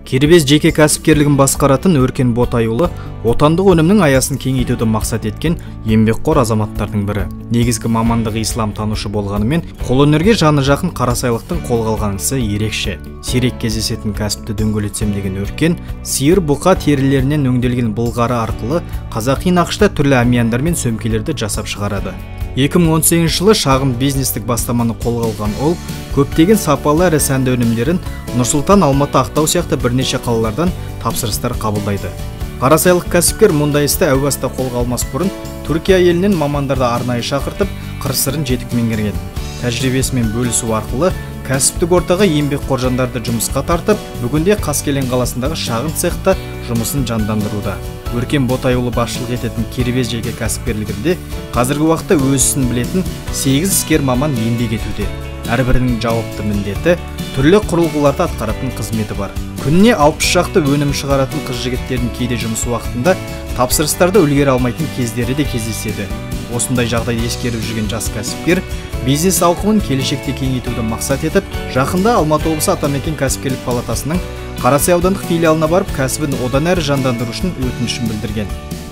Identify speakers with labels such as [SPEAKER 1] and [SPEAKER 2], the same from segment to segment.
[SPEAKER 1] Кербез жеке кәсіпкерлігін басқаратын Өркен Ботайұлы отандық өнімнің аясын кеңейтуді мақсат еткен еңбекқор азаматтардың бірі. Негізгі мамандығы ислам танушы болғанымен, қолөнерге жаны жақын қарасайлықтың қолға алған ісі ерекше. Сирек кездесетін кәсіпті дөңгелетсем деген Өркен, сиыр бұқа терілерінен өңделген былғары арқылы қазақи нақышта түрлі әмияндар мен сөмкелерді жасап шығарады. 2018 жылы шағын бизнестік бастаманы қолға алған ол, көптеген сапалы әрі сәнді өнімдерін Нұр-Сұлтан, Алматы, Ақтау сияқты бірнеше қалалардан тапсырыстар қабылдайды. Қарасайлық кәсіпкер мұндай істі әу баста қолға алмас бұрын Түркия елінен мамандарды арнайы шақыртып, қыр-сырын жетік меңгерген. Тәжірибесімен бөлісу арқылы кәсіптік ортаға еңбекқор жандарды жұмысқа тартып, бүгінде Қаскелең қаласындағы шағын цехта жұмысын жандандыруда. Өркен Ботайұлы басшылық ететін Кербез жеке кәсіпкерлігінде қазіргі уақытта өз ісін білетін 8 іскер маман еңбек етуде. Әрбірінің жауапты міндеті, түрлі құрылғыларды атқаратын қызметі бар. Күніне 60 шақты өнім шығаратын қыз жігіттердің кейде жұмыс уақытында тапсырыстарды үлгере алмайтын кездері де кездеседі. Осындай жағдайды ескеріп жүрген жас кәсіпкер бизнес ауқымын келешекте кеңейтуді мақсат етіп, жақында Алматы облысы Атамекен кәсіпкерлік палатасының Қарасай аудандық филиалына барып, кәсібін одан әрі жандандыру үшін өтінішін білдірген.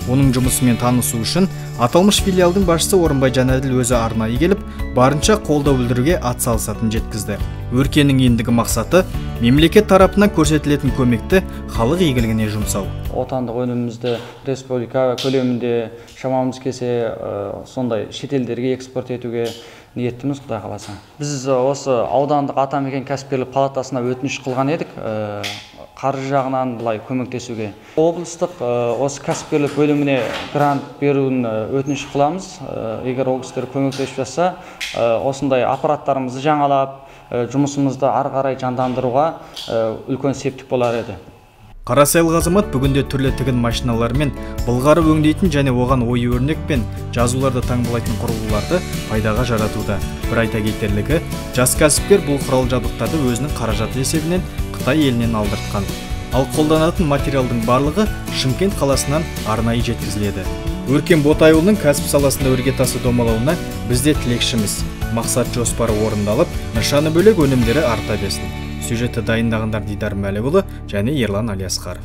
[SPEAKER 1] Оның жұмысымен танысу үшін аталмыш филиалдың басшысы Орынбай Жанәділ өзі арнайы келіп, барынша қолдау білдіруге атсалысатынын жеткізді. Өркеннің ендігі мақсаты мемлекет тарапынан көрсетілетін көмекті халық игілігіне жұмсау.
[SPEAKER 2] Отандық өнімімізді республика көлемінде шамамыз келсе, сондай шетелдерге экспорт етуге ниеттіміз, Құдай қаласа. Біз осы аудандық Атамекен кәсіпкерлік палатасына өтініш қылған едік, қаржы жағынан былай көмектесуге. Облыстық осы кәсіпкерлік бөліміне грант беруін өтініш қыламыз. Егер ол кісілер көмектесіп жатса, осындай аппараттарымызды жаңалап, жұмысымызды ары қарай жандандыруға үлкен септік болар еді.
[SPEAKER 1] Қарасайлық азамат бүгінде түрлі тігін машиналарымен былғары өңдейтін және оған ою-өрнек пен жазуларды таңбалайтын құрылғыларды пайдаға жаратуда. Бір айта кетерлігі, жас кәсіпкер бұл құрал жабдықтарды өзінің қаражаты есебінен Қытай елінен алдыртқан. Ал қолданатын материалдың барлығы Шымкент қаласынан арнайы жеткізіледі. Өркен Ботайұлының кәсіп саласында іргетасы домалауына біз де тілекшіміз. Мақсат жоспары орындалып, нышаны бөлек өнімдері арта берсін. Сюжетті дайындағандар Дидар Мәлікұлы және Ерлан Алиасқаров.